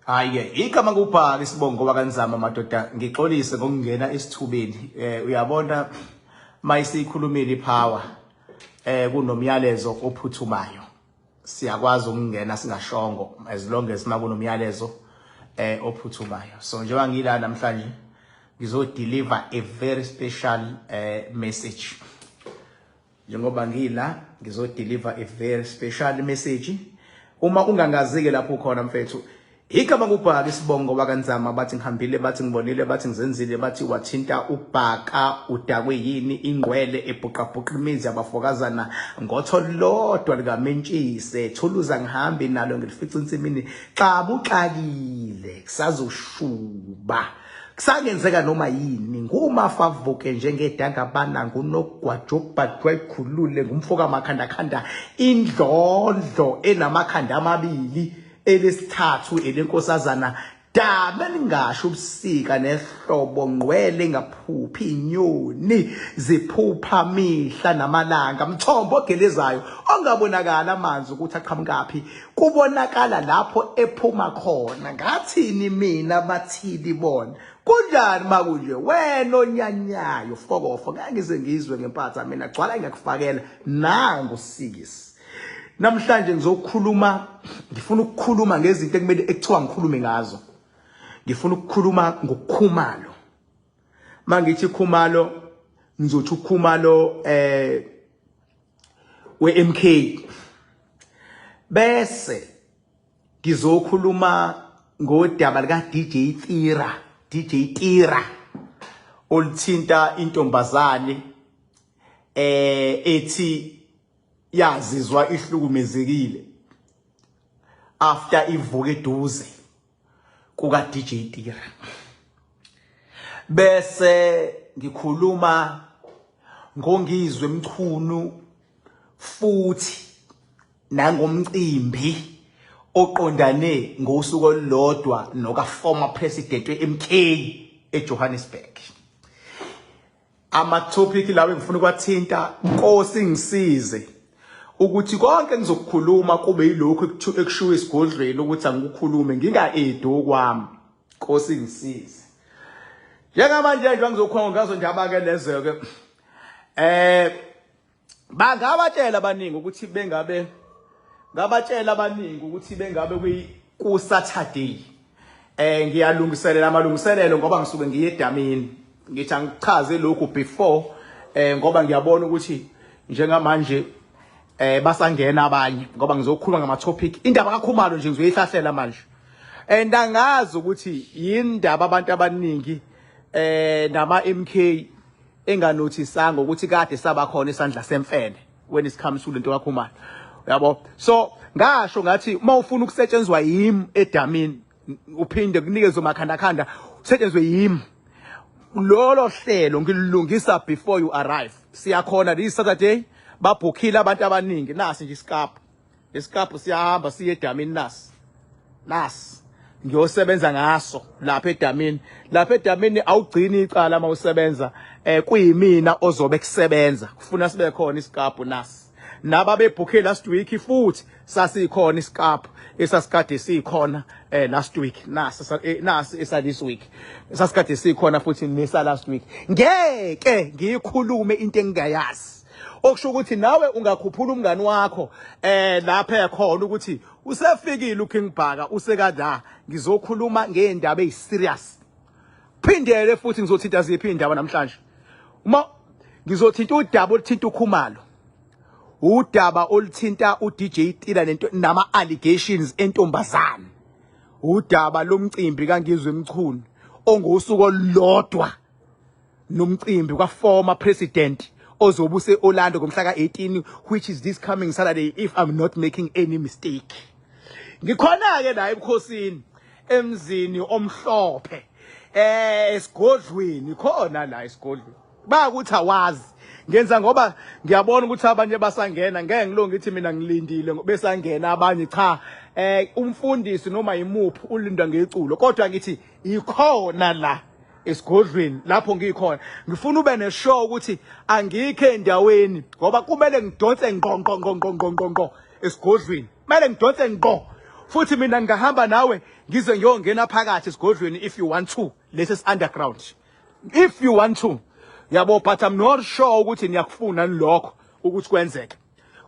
Hayi-ke igama ngubhaka isibongo wakaNzama madoda, ngixolise ngokungena esithubeni. Uyabona mayisikhulumile ipower, kunomyalezo ophuthumayo. Siyakwazi ukungena singashongo as long as makunomyalezo ophuthumayo. So njengoba ngila namhlanje ngizo deliver a very special message. Njengoba ngila ngizo deliver a very special message. Uma ungangazike lapho ukhona mfethu, igama ngubhaka isibongo wakaNzama, bathi ngihambile, bathi ngibonile, bathi ngizenzile, bathi wathinta ubhaka udakwe yini ingqwele ebhuqabhuqa imizi yabafokazana ngotho lodwa likamentshise thuluza ngihambi nalo ngilifica insimini xabuxakile kusazoshuba kusangenzeka noma yini. Ngumafavuke njengedangabana ngunogwajo obhajwa ikhulule ngumfoka makhandakhanda indlondlo enamakhanda amabili elesithathu elenkosazana dame lingasho ubusika nehlobo ngqwele ngaphuphi inyoni ziphupha mihla namalanga mthombo ogelezayo ongabonakala amanzi ukuthi aqhamukaphi kubonakala lapho ephuma khona. Ngathini mina bathini bona? Kunjani makunje wena onyanyayo fokofo, ngeke ngize ngizwe ngempatha mina gcwala ngiyakufakela nangu sikisi. Namhlanje ngizokhuluma, ngifuna ukukhuluma ngezinto ekumele ekuthiwa ngikhulume ngazo. Ngifuna ukukhuluma ngoKhumalo. Mangithi Khumalo ngizothi uKhumalo we-MK, bese ngizokhuluma ngodaba lika DJ Tira, DJ Tira oluthinta intombazane ethi yazizwa ihlukumezekile after ivuke eduze kuka DJ Tira. Bese ngikhuluma ngoNgizwe Mchunu futhi nangomcimbi oqondane ngosuku olulodwa noka former president we-MK eJohannesburg. Ama topic lawo engifuna ukwathinta, Nkosi ngisize ukuthi konke ngizokukhuluma kube yilokhu ekushiwo esigodlweni ukuthi angikukhulume nginga-edi okwami. Nkosi ngisize. Njengamanje nje ngizokhuluma ngazo ndaba ke lezo ke. Bangabatshela abaningi ukuthi bengabe ngabatshela abaningi ukuthi bengabe ku Saturday ngiyalungiselela amalungiselelo ngoba ngisuke ngiye edamini. Ngithi angichaze lokhu before ngoba ngiyabona ukuthi njengamanje basangena abanye ngoba ngizokhuluma ngama topic. Indaba kaKhumalo nje ngizoyihlahlela manje. And angazi ukuthi yindaba abantu abaningi nama MK enganothisanga ukuthi kade saba khona isandla semfene when it comes to lento kaKhumalo. Uyabo? So ngasho ngathi uma ufuna ukusetshenzwa yimi edamini uphinde kunikezwe makhandakhanda usetshenzwe yimi. Lolo hlelo ngilungisa before you arrive. Siyakhona this Saturday, babhukhile abantu abaningi. Nasi nje isikaphu. Isikaphu siyahamba siye edamini nasi. Nasi ngiyosebenza ngaso lapha edamini. Lapha edamini awugcini icala mawusebenza, kuyimina ozobe kusebenza. Kufuna sibe khona isikaphu nasi. Naba bebhukhe last week futhi sasikhona isikaphu esasikade sikhona last week. Nasi nasi esa this week. Sasikade sikhona futhi nesa last week. Ngeke ngiyikhulume into engingayazi. Okusho ukuthi nawe ungakhuphula umngani wakho lapha ekhona ukuthi usefikile uKing Bhaka usekada, ngizokhuluma ngeendaba eziserious. Phindele futhi ngizothinta ziphi indaba namhlanje? Uma ngizothinta udaba oluthinta uKhumalo, udaba oluthinta uDJ Tira nento nama allegations entombazane, udaba lomcimbi kaNgizwe Mchunu ongosuku olulodwa nomcimbi kwa former president ozobe use Orlando ngomhla ka-18, which is this coming Saturday if I'm not making any mistake. Ngikhona ke la ebukhosini emzini omhlophe esigodlweni, khona la esigodlweni bakuthi awazi ngenza ngoba ngiyabona ukuthi abanye basangena, ngeke ngilonge ngithi mina ngilindile besangena abanye. Cha, umfundisi noma yimuphi ulindwa ngeculo, kodwa ngithi ikhona la esigodlweni lapho ngikhona. Ngifuna ube neshow ukuthi angikho endaweni ngoba kumele ngidonse ngqo ngqo ngqo ngqo ngqo ngqo ngqo esigodlweni, kumele ngidonse ngqo. Futhi mina ngingahamba nawe ngize ngiyongena phakathi esigodlweni if you want to, lesi underground. If you want to. Yabo, but I'm not sure ukuthi niyakufuna lokho ukuthi kwenzeke.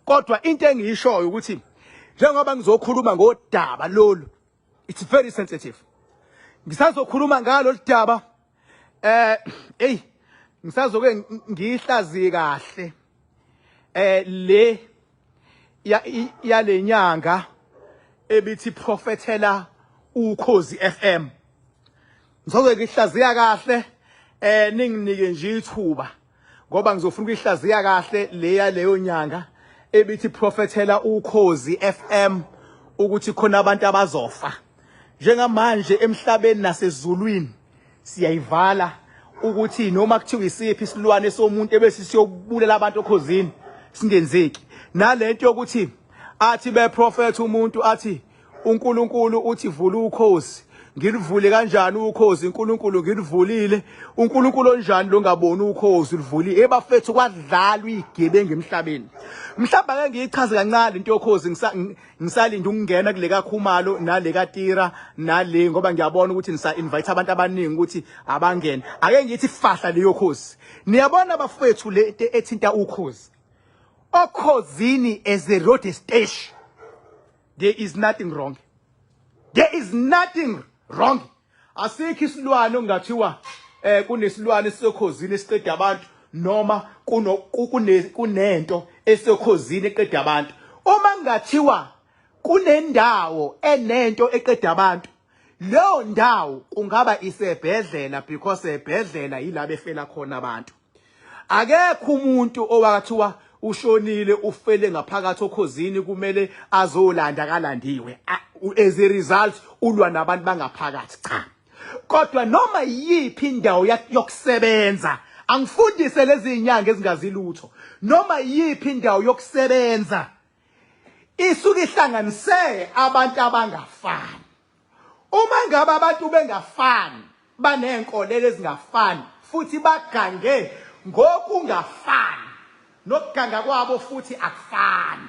Kodwa into engiyishoyo ukuthi njengoba ngizokhuluma ngodaba lolu, it's very sensitive. Ngisazokhuluma ngalo daba, hey, ngisazoke ngiyihlaziye kahle le yalenyanga ebithi profetela Ukhozi FM. Ngizoke ngihlaziya kahle, ninginike nje ithuba ngoba ngizofuna ukuyihlaziya kahle leya leyo nyanga ebithi profetela Ukhozi FM ukuthi khona abantu abazofa. Njengamanje emhlabeni nasezulwini siyayivala ukuthi noma kuthiwa isiphi isilwane somuntu ebese siyobulala abantu okhozini singenzeki. Nalento yokuthi athi beprofet umuntu athi uNkulunkulu uthi vula ukhozi, ngilivule kanjani ukhozi? uNkulunkulu ngilivulile. uNkulunkulu onjani lo ngaboni ukhozi ulivulile? Ebafethu, kwadlalwa igebengu emhlabeni. Mhlawumbe ake ngiyichaze kancane into yokhozi ngisalinda ukungena kule kaKhumalo nale kaTira nale, ngoba ngiyabona ukuthi nisa invite abantu abaningi ukuthi abangene. Ake ngithi fahla leyo khozi. Niyabona bafethu, le ethinta ukhozi, okhozini as a road station, there is nothing wrong, there is nothing wrong. Asikho isilwane okungathiwa kunesilwane esisekhozini esiqeda abantu noma kuno kunento esekhozini eqeda abantu. Uma kungathiwa kunendawo enento eqeda abantu, leyo ndawo kungaba isebhedlela, because ebhedlela yila befela khona abantu. Akekho umuntu owakathiwa ushonile, ufele ngaphakathi okhozini, kumele azolanda kalandiwe, as a result ulwa nabantu bangaphakathi. Cha, kodwa noma yiphi indawo yokusebenza, angifundise lezi inyanga ezingazilutho, noma yiphi indawo yokusebenza isuke ihlanganise abantu abangafani. Uma ngabe abantu bengafani, banenkolelo ezingafani futhi bagange ngokungafani, nokuganga kwabo futhi akufani,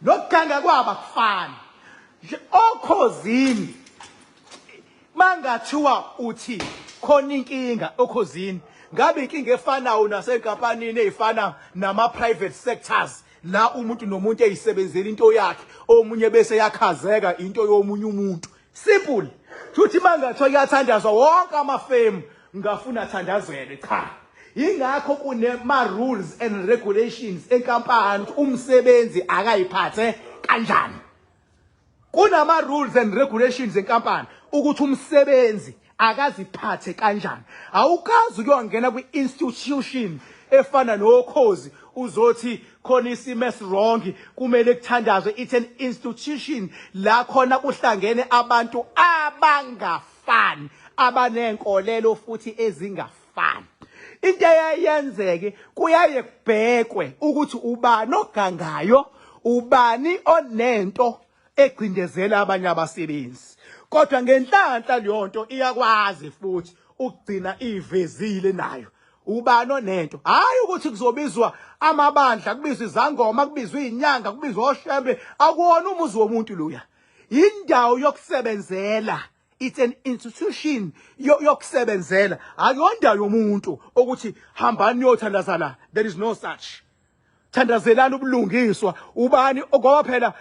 nokuganga kwabo akufani. Okhozini mangathiwa uthi khona inkinga okhozini, ngabe inkinga efanayo nasenkampanini ezifana nama private sectors, la umuntu nomuntu eyisebenzela into yakhe, omunye bese yakhazeka into yomunye umuntu. Simple. Futhi mangathiwa kuyathandazwa, wonke amafemu ngafuna thandazelwe. Cha, ingakho kunema rules and regulations enkampani, umsebenzi akayiphathe kanjani. Kunama rules and regulations enkampani ukuthi umsebenzi akaziphathe kanjani. Awukazi ukuyongena kwi-institution efana nokhozi uzothi khona isimo esiwrong, kumele kuthandazwe. It's an institution la khona kuhlangene abantu abangafani, abanenkolelo futhi ezingafani. Into eyayenzeke, kuyaye kubhekwe ukuthi ubani ogangayo, ubani onento egcindezela abanye abasebenzi. Kodwa ngenhlanhla leyo nto iyakwazi futhi ukugcina ivezile nayo ubani onento. Hayi ukuthi kuzobizwa amabandla, kubizwa izangoma, kubizwa izinyanga, kubizwa oshembe. Akuwona umuzi womuntu loya, indawo yokusebenzela. It's an institution yokusebenzela, akuyondawo yomuntu ukuthi hambani niyothandaza la. There is no such thandazelana ubulungiswa. Ubani, ngoba phela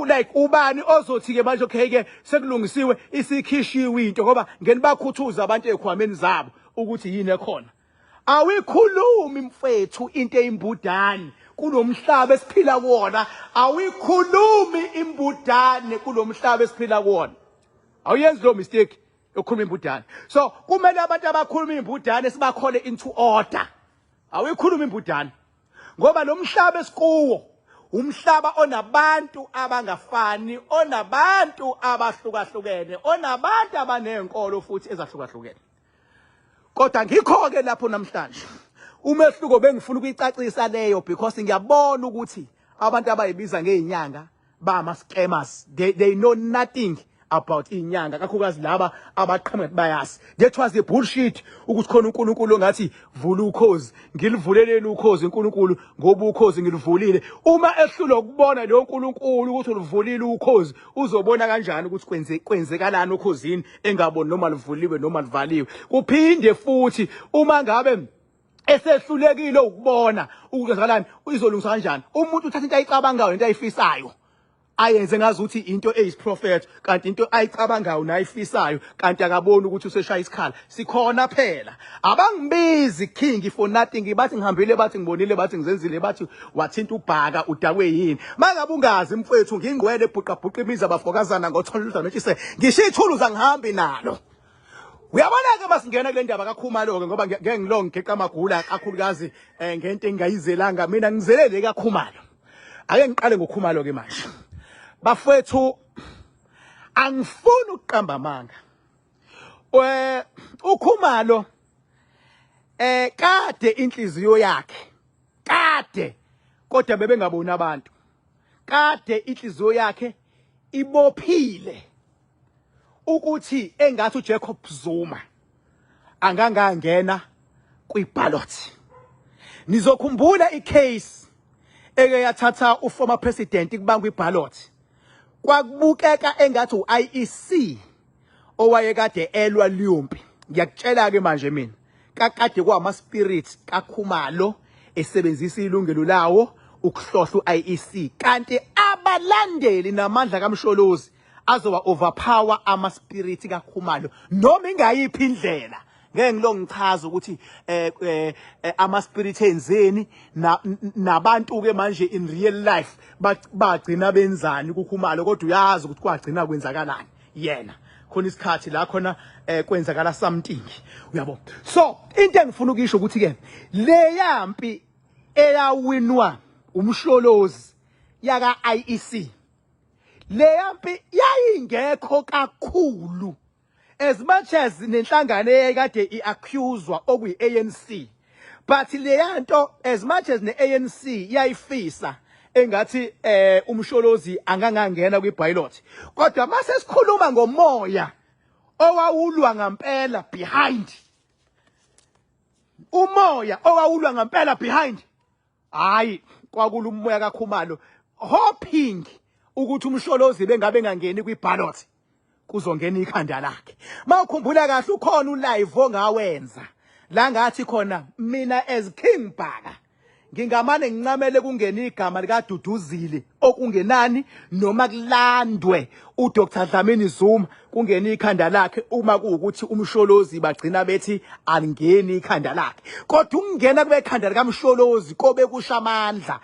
like ubani ozothi ke manje, okay ke, sekulungisiwe, isikhishiwe into, ngoba ngeni bakhuthuza abantu ekhwameni zabo ukuthi yini ekhona. Awikhulumi mfethu into eyimbudane kulomhlaba esiphila kuwona. Awikhulumi imbudane kulomhlaba esiphila kuwona. Awuyenzi lo mistake yokukhuluma imbudane. So kumele abantu abakhuluma imbudane sibakhole into order. Awuyikhuluma imbudane ngoba lo mhlaba esikuwo umhlaba onabantu abangafani, onabantu abahlukahlukene, onabantu abanenkolo futhi ezahlukahlukene. Kodwa ngikho ke lapho namhlanje umehluko bengifuna ukuyicacisa leyo, because ngiyabona ukuthi abantu abayibiza ngezinyanga bama scammers. They know nothing. about inyanga, kakhulukazi laba abaqhamuka bayazi. That was the bullshit ukuthi khona uNkulunkulu ongathi vula ukhozi. Ngilivuleleni ukhozi uNkulunkulu ngoba ukhozi ngilivulile. Uma ehlulwa ukubona leyo uNkulunkulu ukuthi ulivulile ukhozi, uzobona kanjani ukuthi kwenzekalani okhozini engaboni noma livuliwe noma livaliwe? Kuphinde futhi uma ngabe esehlulekile ukubona ukuthi kwenzakalani, izolungiswa kanjani? Umuntu uthatha into ayicabangayo, into ayifisayo, ayenze ngazuthi into eyisiprofetho, kanti into ayicabangayo nayifisayo, kanti akaboni ukuthi useshaya isikhala. Sikhona phela, abangibizi king for nothing. Bathi ngihambile, bathi ngibonile, bathi ngizenzile, bathi wathinta ubhaka, udakwe yini? Mangabe ungazi mfethu, ngingqwele bhuqa bhuqa imizi abafokazana ngothola udlametshise, ngisho ithuluza ngihambi nalo. Uyabona-ke, masingena kule ndaba kaKhumalo-ke, ngoba ngeke ngilo ngigeqa amagula kakhulukazi ngento engingayizelanga mina, ngizele le kaKhumalo. Ake ngiqale ngoKhumalo-ke manje, bafowethu. Angifuni ukuqamba amanga, uKhumalo kade inhliziyo yakhe kade, kodwa bebengaboni abantu, kade inhliziyo yakhe ibophile ukuthi engathi uJacob Zuma angangangena kwiballot. Nizokhumbula icase eke yathatha uformer president kubangwa iballot, kwakubukeka engathi uIEC owayekade elwa liyompi. Ngiyakutshela ke manje mina, kakade kwama spirits kaKhumalo esebenzisa ilungelo lawo ukuhlohla uIEC, kanti abalandeli namandla kaMsholozi azowa overpower ama spirit kaKhumalo noma ingayiphi indlela. Ngeke ngilo ngichaza ukuthi ama spirit enzeni nabantu ke manje in real life bagcina benzani kuKhumalo, kodwa uyazi ukuthi kwagcina kwenzakalani yena khona isikhathi la khona kwenzakala something, uyabo. So into engifuna ukisho ukuthi ke le yampi eyawinwa uMsholozi yaka IEC, le yampi yayingekho kakhulu as much as nenhlangano eyayikade iaccuswa okuyi-ANC, but leya nto, as much as ne-ANC yayifisa engathi uMsholozi angangangena kwi-ballot, kodwa mase sikhuluma ngomoya owawulwa ngampela behind, umoya owawulwa ngampela behind, hayi, kwakula umoya kaKhumalo hoping ukuthi uMsholozi bengabe engangeni kwi-ballot, kuzongena ikhanda lakhe. Mawukhumbula kahle, ukhona ulive ongawenza la ngathi khona mina as King Bhaka ngingamane ngincamele kungena igama likaDuduzile okungenani noma kulandwe uDr Dlamini Zuma kungena ikhanda lakhe, uma kuwukuthi uMsholozi bagcina bethi alingeni ikhanda lakhe. Kodwa ukungena kube ikhanda likaMsholozi kobe kusho amandla,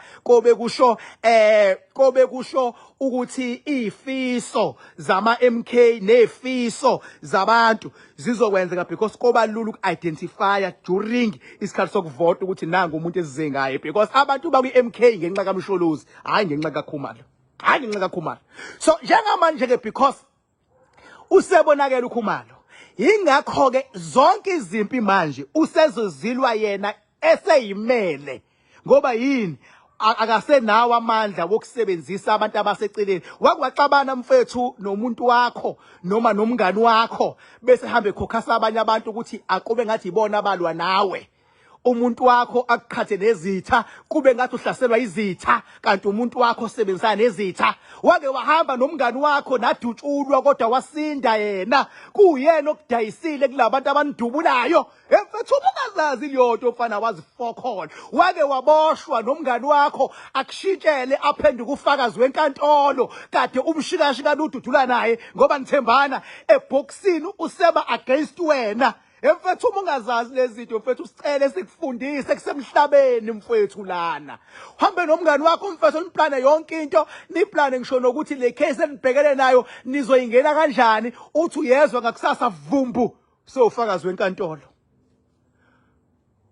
kobe kusho ukuthi ifiso zama MK nefiso zabantu zizokwenzeka, because koba lula uku-identifya during isikhathi sokuvota ukuthi nangu umuntu esize ngaye, because abantu bakwi-MK ngenxa kaMsholozi, hhayi ngenxa kaKhumalo, hhayi ngenxa kaKhumalo. So njengamanje ke, because usebonakele uKhumalo, yingakho ke zonke izimpi manje usezozilwa yena eseyimele. Ngoba yini? Akasenawo amandla wokusebenzisa abantu abaseceleni. Wakwaxabana mfethu nomuntu wakho noma nomngani wakho, bese hambe ekhokhasa abanye abantu ukuthi akube ngathi ibona abalwa nawe. Umuntu wakho akuqhathe nezitha, kube ngathi uhlaselwa izitha, kanti umuntu wakho osebenzisana nezitha. Wake wahamba nomngani wakho nadutshulwa, kodwa wasinda yena, kuyena okudayisile kulabantu abanidubulayo. Mfethu, ungazazi leyo mfana wazifokhona. Wake waboshwa nomngani wakho, akushintshele aphenduke ufakazi wenkantolo, kade umshikashika ududula naye ngoba nithembana ebhokisini, useba against wena. Mfethu, uma ungazazi lezi zinto, mfethu, usicele sikufundise. Kusemhlabeni mfethu lana. Hambe nomngani wakho mfethu, niplane yonke into, niplane ngisho nokuthi le case enibhekene nayo nizoyingena kanjani. Uthi uyezwa ngakusasa, vumbu, sewufakazi wenkantolo.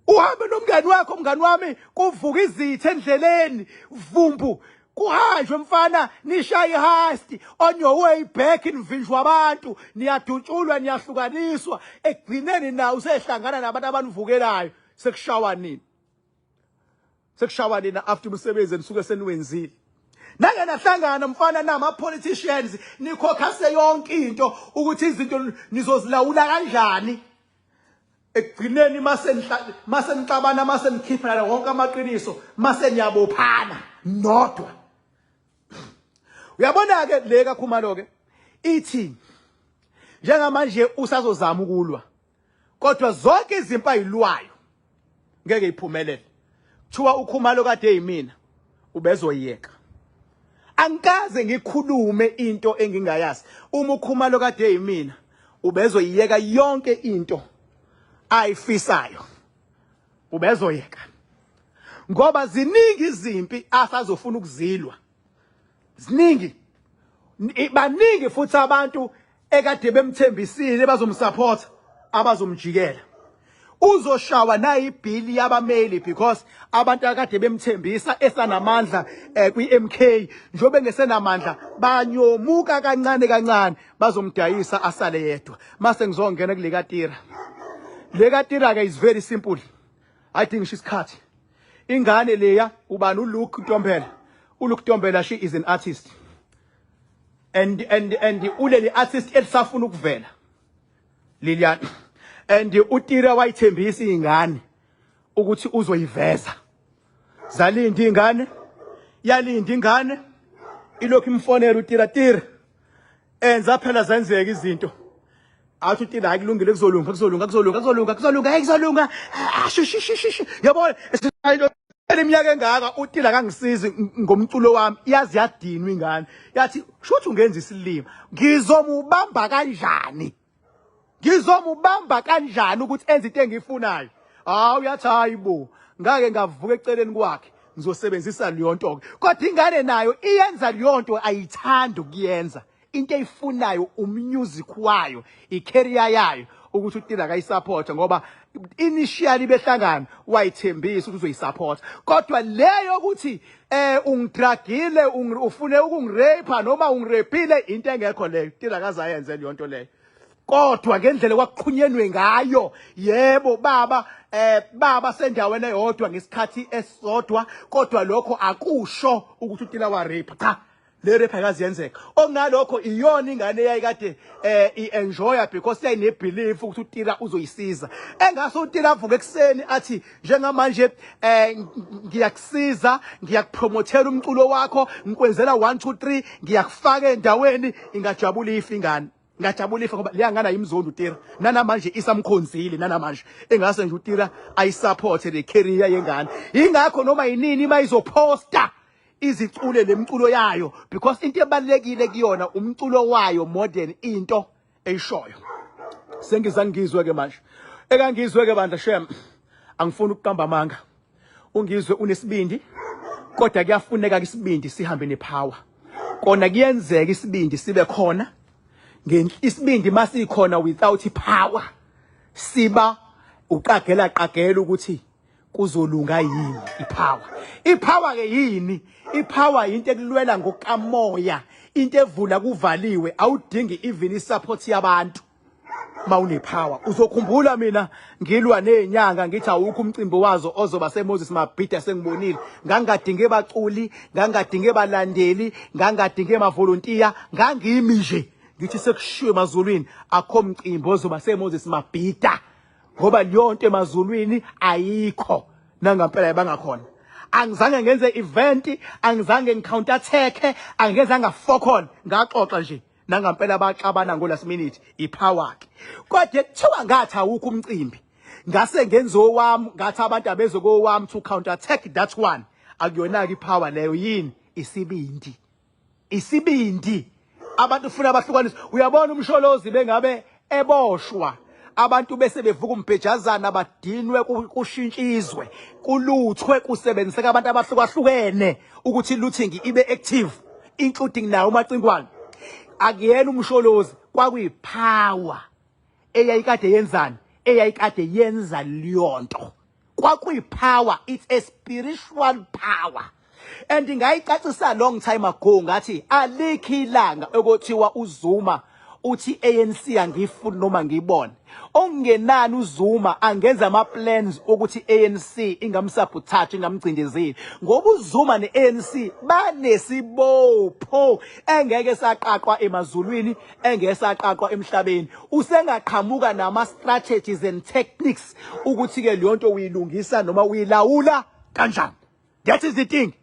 Uhambe nomngani wakho, mngani wami, kuvuka izitha endleleni, vumbu, kuhanjwe mfana, nishaye ihasti, on your way back nivinjwa abantu, niyadutshulwa, niyahlukaniswa, ekugcineni na usehlangana nabantu abanivukelayo, sekushawa nini, sekushawa nina after umsebenzi enisuke seniwenzile. Nake nahlangana mfana nama politicians, nikhokhase yonke into ukuthi izinto nizozilawula kanjani. Ekugcineni mase nixabana, mase nikhipha wonke amaqiniso, mase niyabophana nodwa. Uyabona ke le kaKhumalo ke ithi njengamanje usazozama ukulwa, kodwa zonke izimpi ayilwayo ngeke iphumelele. Kuthiwa uKhumalo kade eyimina ubezoyeka. Angikaze ngikhulume into engingayazi. Uma uKhumalo kade eyimina ubezoyiyeka yonke into ayifisayo, ubezoyeka, ngoba ziningi izimpi asazofuna ukuzilwa, ziningi, baningi futhi abantu ekade bemthembisile bazomsupport abazomjikela. Uzoshawa nayibhili yabameli because abantu akade bemthembisa esanamandla kwi-MK, njengoba engesenamandla banyomuka kancane kancane, bazomdayisa asale yedwa. Mase ngizongena kule kaTira. Le kaTira ke is very simple, I think isikhathi ingane leya ubani, uLuke Ntombela. ULuke Ntombela, she is an artist and uleli artist elisafuna ukuvela liliyana, and uTira wayithembisa ingane ukuthi uzoyiveza. Zalinda ingane, yalinda ingane, ilokhu imfonela uTira, "Tira, enza phela zenzeka izinto." Athi uTira, "Hayi, kulungile, kuzolunga, kuzolunga, kuzolunga, kuzolunga, kuzolunga, hayi, kuzolunga." Ah, shi shi shi shi, yabona iminyaka engaka uTira kangisizi ngomculo wami. Yazi yadinwa ingane, yathi shuthi ungenza isilima, ngizomubamba kanjani, ngizomubamba kanjani ukuthi enze into engiyifunayo? Hawu, uyathi, "Hayi bo, ngake ngavuka eceleni kwakhe, ngizosebenzisa leyo nto ke." Kodwa ingane nayo iyenza leyo nto, ayithandi ukuyenza. Into eyifunayo umusic wayo, icareer yayo, ukuthi uTira akayisupport, ngoba initially behlangana wayithembisa ukuthi uzoyisupport. Kodwa leyo ukuthi ungidragile, ufune ukungirape noma ungirapile, into engekho leyo. Tira kazayenze leyo nto leyo. Kodwa ngendlela kwakuqhunyenwe ngayo, yebo baba, baba sendaweni eyodwa ngesikhathi esisodwa, kodwa lokho akusho ukuthi uTira wa rape. Cha, le rape ayikazi yenzeka. Okunalokho iyona ingane eyayikade i-enjoya because yayine belief ukuthi uTira uzoyisiza. Engase uTira avuke ekuseni athi, "Njengamanje ngiyakusiza, ngiyakupromothela umculo wakho, ngikwenzela 1 2 3, ngiyakufaka endaweni," ingajabula ifa ingane, ngajabula ifa, ngoba leya ngane ayimzondi uTira nanamanje, isamkhonzile nanamanje. Engase nje uTira ayisupport le career yengane. Ingakho noma yinini mayizoposta izicule lemculo yayo, because into ebalekile kuyona umculo wayo more than into eyishoyo. Sengizangizwe ke manje ekangizwe ke bandla, shem, angifuni ukuqamba amanga. Ungizwe unesibindi, kodwa kuyafuneka isibindi sihambe nepower. Kona kuyenzeka isibindi sibe khona, isibindi masikhona without ipower siba uqagela qagela ukuthi kuzolunga yini. Ipower, ipower ke yini? Ipower into ekulwela ngokamoya, into evula kuvaliwe. Awudingi even isupport yabantu mawune power. Uzokhumbula mina ngilwa nezinyanga, ngithi awukho umcimbi wazo ozoba seMoses Mabhida. Sengibonile, ngangadinge baculi, ngangadinge balandeli, ngangadinge mavolunteer, ngangimi nje ngithi sekushiwe emazulwini, akho mcimbi ozoba seMoses Mabhida, ngoba leyo nto emazulwini ayikho. Nangampela yabangakhona. Angizange ngenze event, angizange ngicounter attack, angenzanga fokol, ngaxoxa nje. Nangampela baxabana ngo last minute. Ipower ke. Kodwa kuthiwa ngathi awukho umcimbi, ngase ngenza owami, ngathi abantu abeze kowami to counter attack that one, akuyona ke ipower leyo. Yini? Isibindi, isibindi. Abantu ufuna bahlukanise. Uyabona uMsholozi bengabe eboshwa, abantu bese bevuka umbhejazana, badinwe, kushintshizwe, kuluthwe, kusebenziseka abantu abahlukahlukene ukuthi looting ibe active, including nawo uMacingwane. Akuyena uMsholozi, kwakuyipower eyayikade yenzani, eyayikade yenza leyonto. Kwakuyipower, it's a spiritual power. And ngayicacisa long time ago, ngathi alikho ilanga ekuthiwa uZuma Uthi ANC angiyifuni noma ngiyibone. Okungenani uZuma angenza ama plans ukuthi ANC ingamsabotage, ingamcindezeli, ngoba uZuma neANC banesibopho engeke saqaqwa emazulwini, engeke saqaqwa emhlabeni. Usengaqhamuka nama strategies and techniques ukuthi ke leyo nto uyilungisa noma uyilawula kanjani. That is the thing.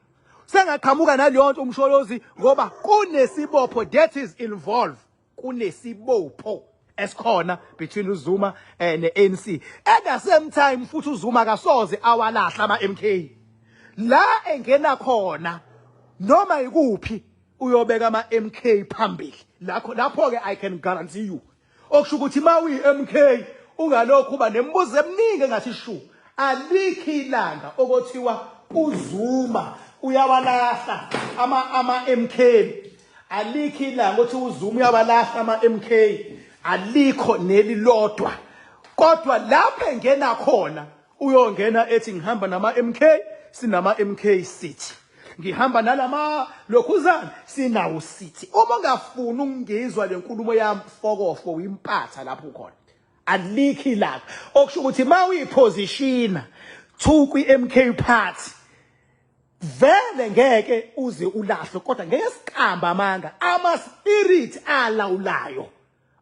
Sengaqhamuka naleyo nto uMsholozi ngoba kunesibopho that is involved. Kunesibopho esikhona between uZuma ne-ANC. At the same time futhi uZuma akasoze awalahla ama-MK. La engena khona noma ikuphi uyobeka ama-MK phambili. Lakho lapho ke I can guarantee you. Okusho ukuthi uma uyi-MK ungalokhu uba nemibuzo eminingi engathi shu. Alikho ilanga okothiwa uZuma uyawalahla ama-MK. Alikho ilanga othi uZuma uyawalahla ama-MK. Alikho nelilodwa. Kodwa lapho engena khona uyongena ethi ngihamba nama-MK, sinama-MK sithi. Ngihamba nalama lokhuzana sinawo sithi. Uma ungafuni ukungizwa le nkulumo yami fokofo uyimpatha lapho ukhona. Alikho ilanga. Okusho ukuthi uma uyiphozishina two kwi-MK party vele ngeke uze ulahlwe, kodwa ngeke siqamba amanga, ama spirit alawulayo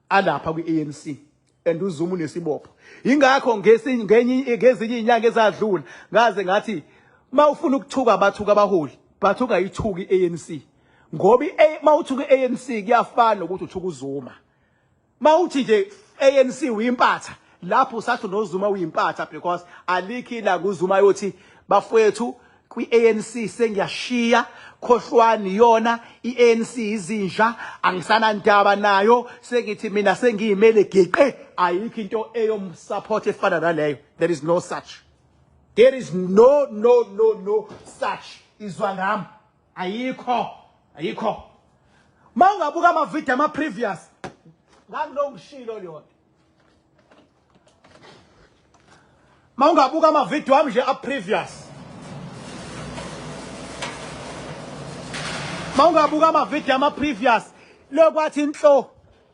alapha kwi-ANC and uZuma unesibopho. Ingakho ngesinye ngezinye izinyanga ezadlula ngaze ngathi mawufuna ukuthuka abathuka abaholi, but ungayithuki i-ANC, ngoba mawuthuka i-ANC kuyafana nokuthi uthuka uZuma. Mawuthi nje ANC uyimpatha, lapho usathi noZuma uyimpatha, because alikho ilanga uZuma yothi bafowethu kwi-ANC sengiyashiya, khohlwani yona i-ANC izinja, angisanandaba nayo, sengithi mina sengiyimele geqe. Ayikho into eyomsupport efana naleyo. There is no such, there is no no no no such. Izwa ngami, ayikho, ayikho. Mawungabuka ama video ama previous ngangilongishilo leyo nto. Mawungabuka ama video ami nje a previous, mawungabuka ama video ama previous, lokwathi inhlo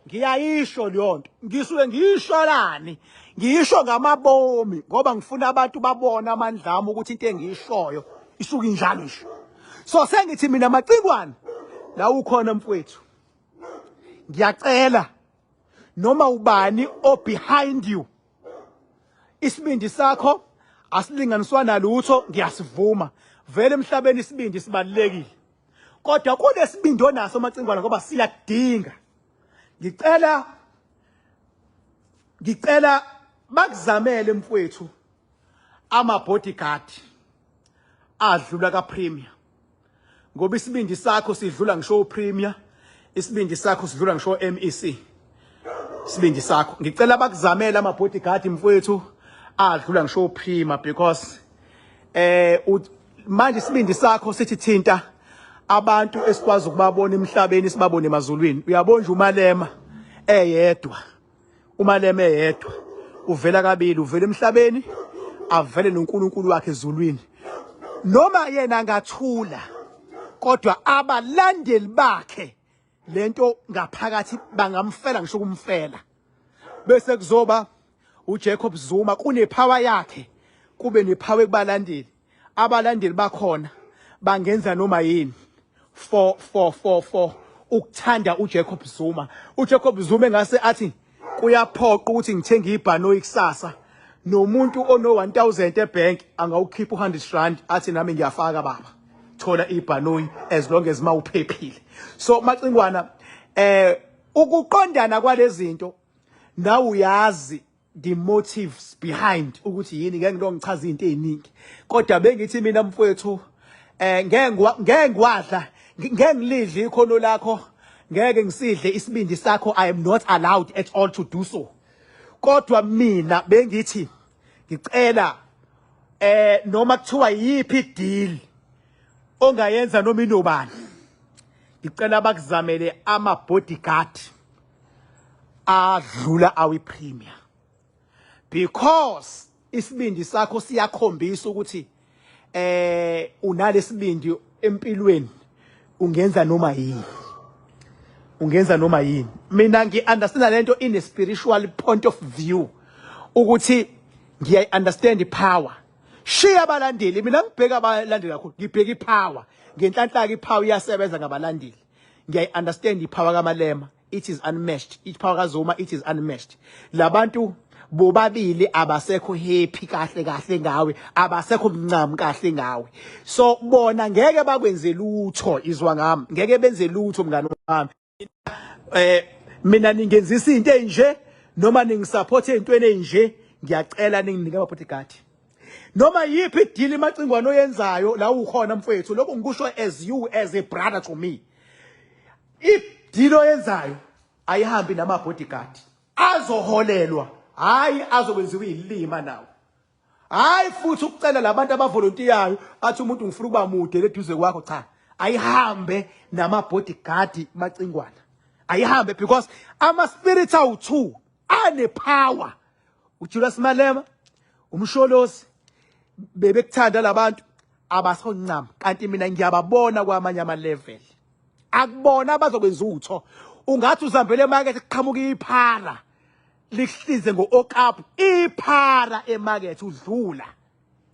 ngiyayisho leyo nto. Ngisuke ngiyisholani? Ngiyisho ngamabomi ngoba ngifuna abantu babone amandla ami ukuthi into engiyishoyo isuke injalo nje. So sengithi mina Macingwane, la ukhona mfowethu, ngiyacela noma ubani o behind you, isibindi sakho asilinganiswa nalutho, ngiyasivuma vele emhlabeni isibindi sibalulekile, kodwa kunesibindi onaso Macingwane ngoba siyakudinga. Ngicela bakuzamele mfowethu ama bodyguard adlula ka Premier, ngoba isibindi sakho sidlula ngisho uPremier, isibindi sakho sidlula ngisho MEC, isibindi sakho. Ngicela bakuzamele ama bodyguard mfowethu adlula ngisho uPremier, because manje isibindi sakho sithi thinta abantu esikwazi ukubabona emhlabeni, sibabone emazulwini. Uyabona nje uMalema eyedwa, uMalema eyedwa uvela kabili, uvela emhlabeni avele noNkulunkulu wakhe ezulwini. Noma yena angathula, kodwa abalandeli bakhe lento ngaphakathi bangamfela ngisho ukumfela. Bese kuzoba uJacob Zuma kunepower yakhe, kube nepower kubalandeli. Abalandeli bakhona bangenza noma yini for ukuthanda uJacob Zuma. UJacob Zuma engase athi kuyaphoqa ukuthi ngithenge ibhanoyi kusasa, nomuntu ono 1000 ebank angawukhipha u100 rand athi nami ngiyafaka baba, thola ibhanoyi as long as mawuphephile. So Macingwana, ukuqondana kwalezinto nawe uyazi the motives behind ukuthi yini, ngeke ngilo ngichaza izinto eziningi, kodwa bengithi mina mfowethu ngeke ngwadla, ngeke ngilidle ikhono lakho, ngeke ngisidle isibindi sakho. I am not allowed at all to do so. Kodwa mina bengithi ngicela noma kuthiwa yiphi deal ongayenza noma inobani, ngicela bakuzamele ama bodyguard adlula awi Premier, because isibindi sakho siyakhombisa ukuthi unalesibindi empilweni, ungenza noma yini. Ungenza noma yini. Mina ngi-understanda lento in a spiritual point of view ukuthi ngiyayi-understand i-power. Shiya abalandeli, mina ngibheka abalandeli kakhulu, ngibheka i-power. Ngenhlanhla-ke i-power iyasebenza ngabalandeli. Ngiyayi-understand i-power kaMalema, it is unmatched. I-power kaZuma, it is unmatched. Labantu bobabili abasekho happy kahle kahle ngawe, abasekho mncam kahle ngawe. So bona ngeke bakwenze lutho, izwa ngami, ngeke benze lutho mngani wami. Mina ningenzisa into enje noma ningisupport ezintweni enje, ngiyacela ninginike ama bodyguard. Noma yiphi i-deal imacingwane oyenzayo la ukhona mfowethu, lokho ngikusho as you as a brother to me. I-deal oyenzayo ayihambi nama bodyguard. Azoholelwa, hayi azokwenziwa izilima nawo. Hayi futhi ukucela labantu abavolontiyayo athi umuntu ngifuna ukuba mude leduze kwakho, cha, ayihambe nama bodyguard macingwana. Ayihambe because ama spirits awu2 ane power. uJulius Malema, uMsholozi, bebekuthanda labantu abasoncama, kanti mina ngiyababona kwamanye ama level. Akubona abazokwenza utho. Ungathi uzambele emarket kuqhamuka iphara lihlize ngo-okapu, iphara emarket udlula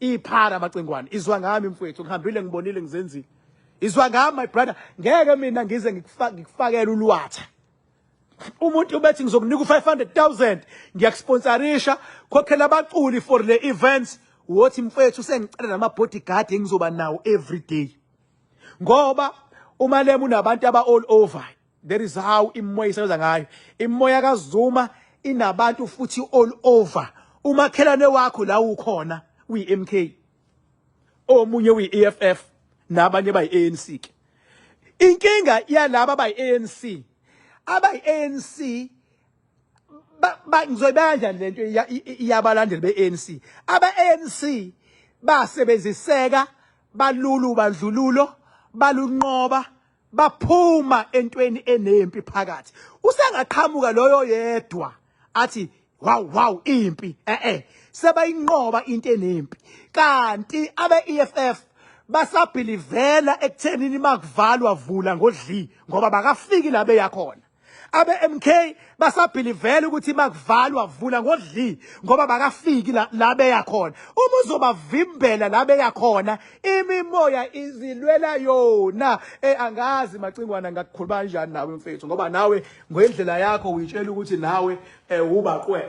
iphara macingwane. Izwa ngami mfowethu, ngihambile ngibonile ngizenzile. Izwa ngami my brother, ngeke mina ngize ngikufakele ulwatha. Umuntu ubethi ngizokunika u-500,000, ngiyakusponsorisha, khokhela abaculi for le events, wothi mfowethu sengicela nama bodyguard engizoba nawo every day. Ngoba uMalema unabantu aba all over. That is how imoya isebenza ngayo. Imoya kaZuma inabantu futhi all over. Umakhelwane wakho la ukhona uyi-MK, omunye uyi-EFF, nabanye bayi-ANC ke. Inkinga yalaba abayi-ANC, abayi-ANC ngizoyibeka kanjani lento yabalandeli be-ANC? Aba-ANC basebenziseka, balulu bandlululo, balunqoba, baphuma entweni enempi phakathi. Usengaqhamuka loyo yedwa athi wow wow impi, sebayinqoba into enempi. Kanti abe-EFF basabhilivela ekuthenini makuvalwa vula ngodli, ngoba bakafiki la beyakhona. Abe-MK basabhilivela ukuthi makuvalwa vula ngodli, ngoba bakafiki la beyakhona. Uma uzobavimbela la beyakhona, imimoya izilwela yona. Angazi macingwana ngakukhuluma kanjani nawe mfethu, ngoba nawe ngendlela yakho uyitshela ukuthi nawe ubaqwe.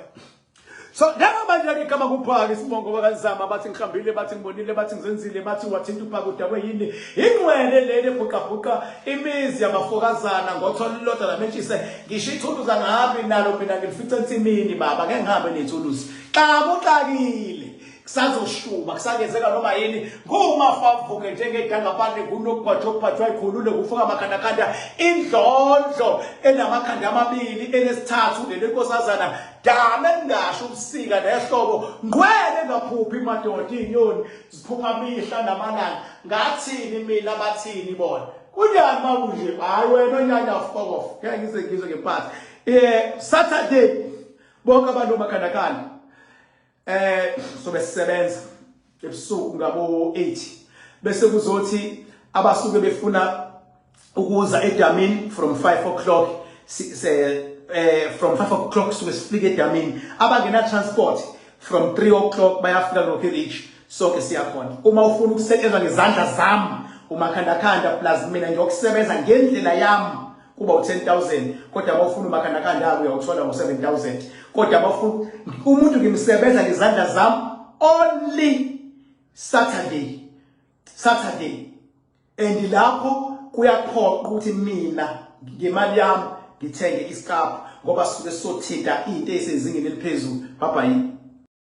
So njengoba nje igama kuphaka isibongo bakaZama, bathi ngihambile, bathi ngibonile, bathi ngizenzile, bathi wathinta uphaka udakwe yini. Ingcwele leli ebhuqabhuqa imizi yabafokazana ngothola lilodwa lamentshise. Ngisho ithuluzi angihambi nalo mina, ngilifica ensimini baba, ngeke ngihambe nethuluzi. Xabuxakile, kusazoshuba, kusangenzeka noma yini. Ngumafavuke njengedangapane, kunokugwajwa okubhajwa ikhulule kufuka amakhandakhanda, indlondlo enamakhanda amabili enesithathu leli nkosazana dame engasho ubusika nehlobo, ngqwele engaphuphi madoda, iy'nyoni ziphupha mihla namalanga. Ngathini mina, bathini bona? Kunjani makunje? Hhayi wena onyanya, fuck off, ngeke ngize ngizwe ngempatha. Saturday bonke abantu omakhandakhanda sobe sisebenza ebusuku ngabo 8, bese kuzothi abasuke befuna ukuza edamini from 5 o'clock, from 5 o'clock suke sifike edamini. Abangena transport from 3 o'clock bayafika Rocky Ridge, sonke siyakhona. Uma ufuna ukusetshenzwa ngezandla zami umakhandakhanda plus mina ngiyokusebenza ngendlela yami, kuba u10000, kodwa uma ufuna umakhandakhanda akho uyawuthola ngo7000. Kodwa uma ufuna umuntu ngimsebenza ngezandla zami only Saturday, Saturday, and lapho kuyaphoqa ukuthi mina ngemali yami ngithenge isikaphu, ngoba sisuke sothinta into esezingeni eliphezulu. Bye bye.